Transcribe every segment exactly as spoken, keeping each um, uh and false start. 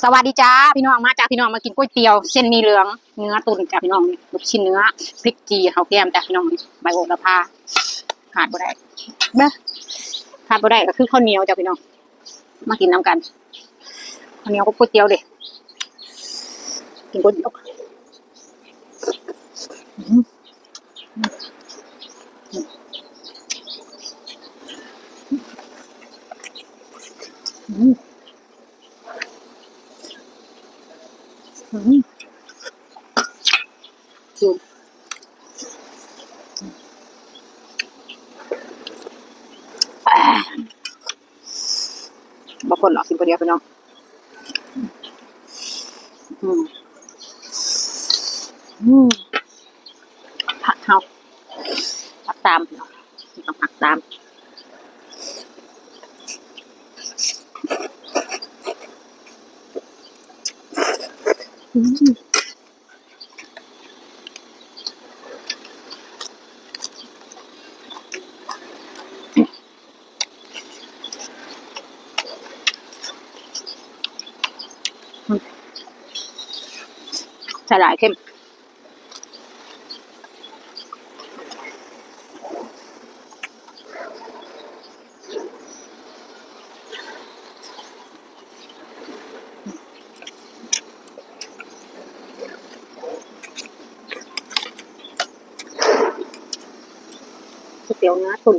สวัสดีจ้าพี่น้อง มาจ้าพี่น้อง มากินก๋วยเตี๋ยวเส้นหมี่เหลือง เนื้อตุ๋นจ้าพี่น้อง ลูกชิ้นเนื้อ พริกจี่ ข้าวแกงจ้าพี่น้อง ใบโหระพา ขาดบ่ได้ เด้อ ขาดบ่ได้ก็คือข้าวเหนียวจ้าพี่น้อง มากินนำกัน ข้าวเหนียวกับก๋วยเตี๋ยวเด้ กินก๋วยเตี๋ยว อืม อืม อืม อืม บางคนเนาะ กินคนเดียวพี่น้อง อืม อืม ผักเฮา ผักตามเนาะ ต้องผักตาม อืม สาหร่ายเข้ม ก๋วยเตี๋ยวเนื้อตุ๋น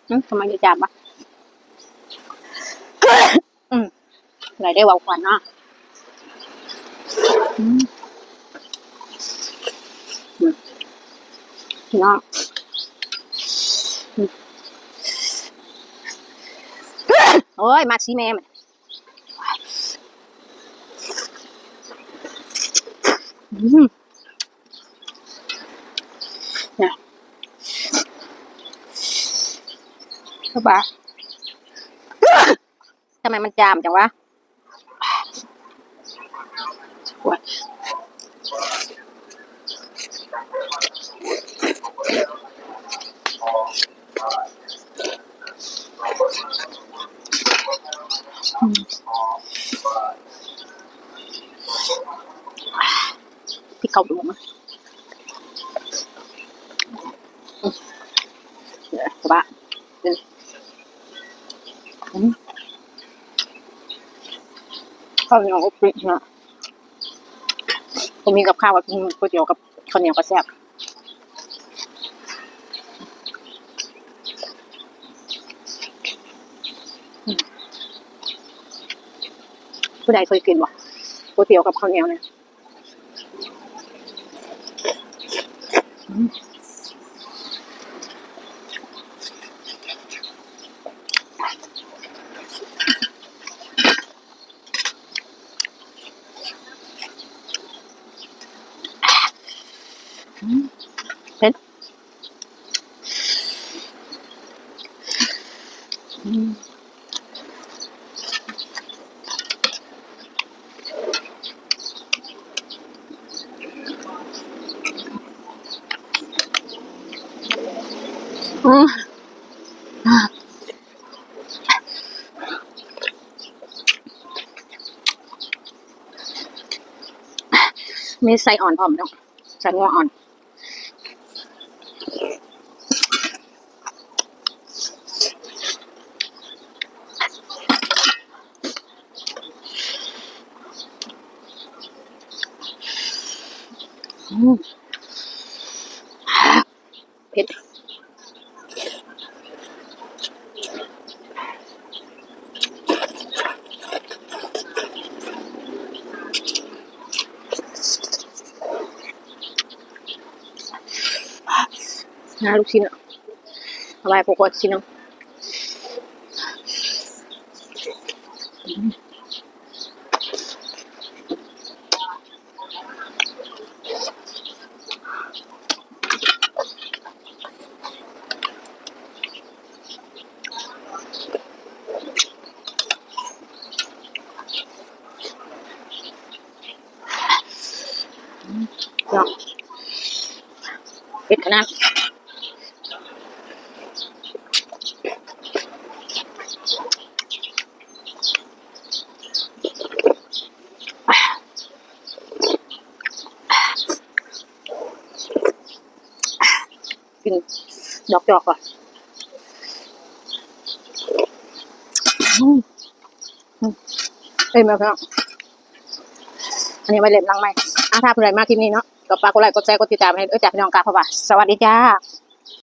อืม ทำไมจะจามวะ อืม อะไรได้เว้าควันเนาะ อืม อืม พี่น้อง อืม โอ้ย มาสิแม่มัน อืม เนี่ย เข้าปาก ทำไมมันจามจังวะ โอ๊ย อืม พริกเกาหลีมั้ง อืม เดี๋ยว บ้า อืม อืม ข้าวเหนียวก็พริกนะ ก็มีกับข้าวก็กินก๋วยเตี๋ยวกับข้าวเหนียวก็แซ่บ อืม ผู้ใดเคยกินบ่ ก๋วยเตี๋ยวกับข้าวเหนียวเนี่ย อืม อืม เผ็ด อืม อืม มีไส้อ่อนพร้อมเนาะ ไส้งัวอ่อน อืม เผ็ด หาลูกชิ้นอะ เอาไว้พวกวัดชิ้นเนาะ อืม เนาะ เผ็ดขนาด กินดอกจอกก่อน อืม อืม เอ้ยมาแล้ว อันนี้ไว้เล็บหลังใหม่ อ่ะ ถ้าเพื่อนมาคลิปนี้เนาะ ก็ฝากกดไลค์ กดแชร์ กดติดตามให้ด้วยจ้ะพี่น้องค่ะ เพราะว่า สวัสดีจ้า